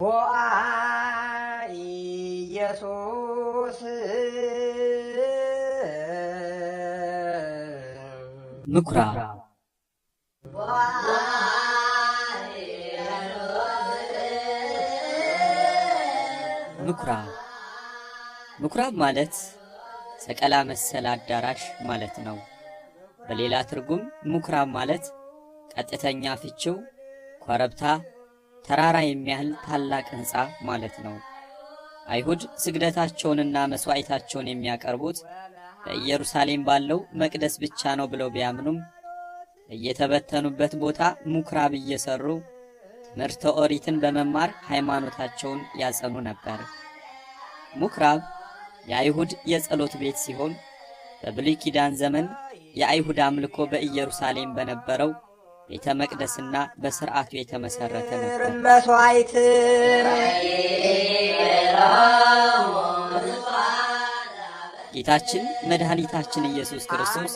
ቦአ ኢየሱስ ምኩራብ። ምኩራብ ምኩራብ ማለት ሰቀላ መሰል አዳራሽ ማለት ነው። በሌላ ትርጉም ምኩራብ ማለት ቀጥተኛ ፍቺው ኮረብታ፣ ተራራ የሚያህል ታላቅ ሕንፃ ማለት ነው። አይሁድ ስግደታቸውንና መሥዋዕታቸውን የሚያቀርቡት በኢየሩሳሌም ባለው መቅደስ ብቻ ነው ብለው ቢያምኑም፣ በየተበተኑበት ቦታ ምኩራብ እየሰሩ ትምህርተ ኦሪትን በመማር ሃይማኖታቸውን ያጸኑ ነበር። ምኩራብ የአይሁድ የጸሎት ቤት ሲሆን፣ በብሉይ ኪዳን ዘመን የአይሁድ አምልኮ በኢየሩሳሌም በነበረው ቤተ መቅደስና በሥርዓቱ የተመሠረተ ነበር። መስዋዕት። ጌታችን መድኃኒታችን ኢየሱስ ክርስቶስ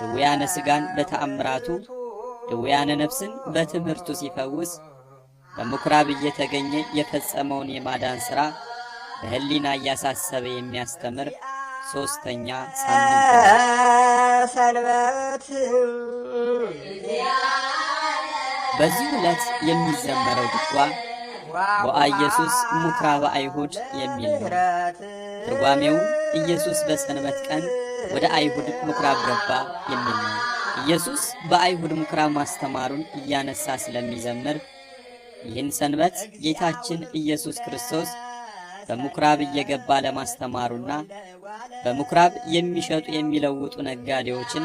ድውያነ ሥጋን በተአምራቱ፣ ድውያነ ነፍስን በትምህርቱ ሲፈውስ በምኵራብ እየተገኘ የፈጸመውን የማዳን ሥራ በሕሊና እያሳሰበ የሚያስተምር ሦስተኛ ሳምንት ነው። ሰንበት። በዚህ ዕለት የሚዘመረው ድጓ ቦአ ኢየሱስ ምኵራበ አይሁድ የሚል ነው። ትርጓሜውም ኢየሱስ በሰንበት ቀን ወደ አይሁድ ምኵራብ ገባ የሚል ነው። ኢየሱስ በአይሁድ ምኵራብ ማስተማሩን እያነሳ ስለሚዘምር፣ ይህን ሰንበት ጌታችን ኢየሱስ ክርስቶስ በምኵራብ እየገባ ለማስተማሩና በምኵራብ የሚሸጡ የሚለውጡ ነጋዴዎችን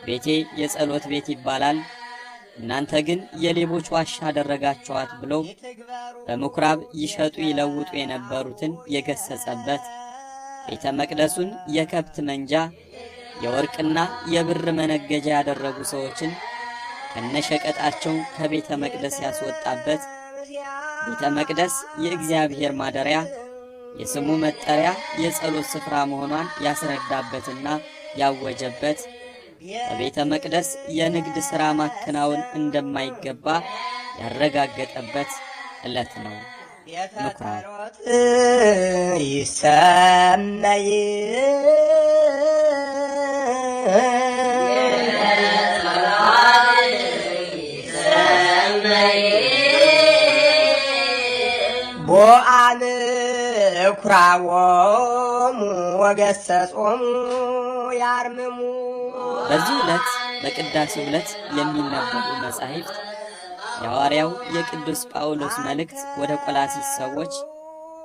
ቤቴ የጸሎት ቤት ይባላል፣ እናንተ ግን የሌቦች ዋሻ አደረጋችኋት ብሎ በምኵራብ ይሸጡ ይለውጡ የነበሩትን የገሰጸበት፣ ቤተ መቅደሱን የከብት መንጃ፣ የወርቅና የብር መነገጃ ያደረጉ ሰዎችን ከነሸቀጣቸው ከቤተ መቅደስ ያስወጣበት፣ ቤተ መቅደስ የእግዚአብሔር ማደሪያ፣ የስሙ መጠሪያ፣ የጸሎት ስፍራ መሆኗን ያስረዳበትና ያወጀበት፣ በቤተ መቅደስ የንግድ ሥራ ማከናወን እንደማይገባ ያረጋገጠበት ዕለት ነው። ምኵራብ። ይሰመይ። ቦአ ምኵራቦሙ ወገሠጾሙ ያርምሙ። በዚህ ዕለት በቅዳሴው ዕለት የሚነበቡ መጻሕፍት የሐዋርያው የቅዱስ ጳውሎስ መልእክት ወደ ቆላሲስ ሰዎች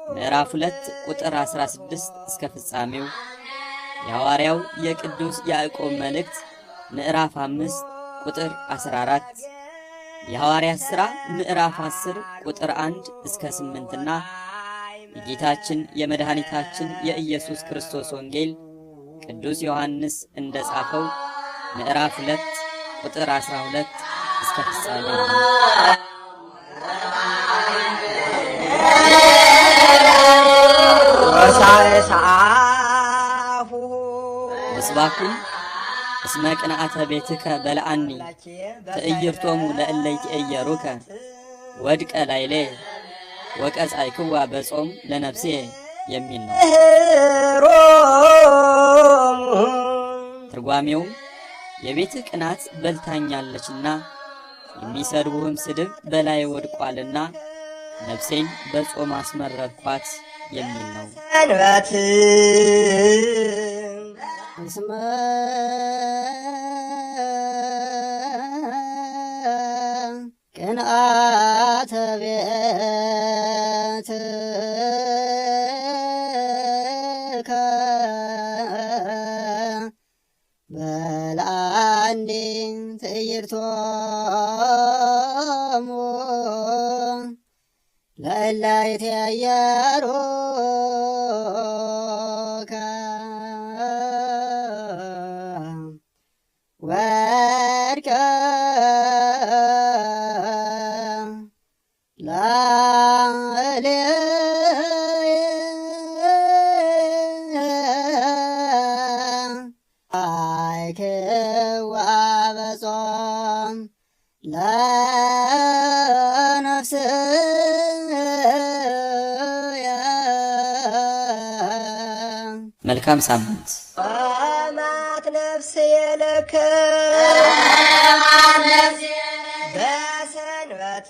ምዕራፍ 2 ቁጥር 16 እስከ ፍጻሜው፣ የሐዋርያው የቅዱስ ያዕቆብ መልእክት ምዕራፍ 5 ቁጥር 14፣ የሐዋርያት ሥራ ምዕራፍ 10 ቁጥር 1 እስከ 8 እና የጌታችን የመድኃኒታችን የኢየሱስ ክርስቶስ ወንጌል ቅዱስ ዮሐንስ እንደጻፈው ምዕራፍ 2 ቁጥር 12 እስከ ፍጻሜው ነው። ወሳእሳሁ። ምስባኩም እስመ ቅንዓተ ቤትከ በልዓኒ ትዕይርቶሙ ለእለ ይትዔየሩከ ወድቀ ላይሌ ወቀጻይክዋ በጾም ለነፍሴ የሚል ነው። ሮሙ። ትርጓሜውም የቤትህ ቅናት በልታኛለችና የሚሰድቡህም ስድብ በላይ ወድቋልና ነፍሴን በጾም አስመረርኳት የሚል ነው። ሰንበት። እስመ ቅንዓተ ቤትከ በልዓኒ ትዕይርቶሙ ለእለ ይትዔየሩከ ወድቀ ላዕሌየ አይክዋ በጾም ለነፍስየ። መልካም ሳምንት። ቆማት ነፍስየ ለከ በሰንበት።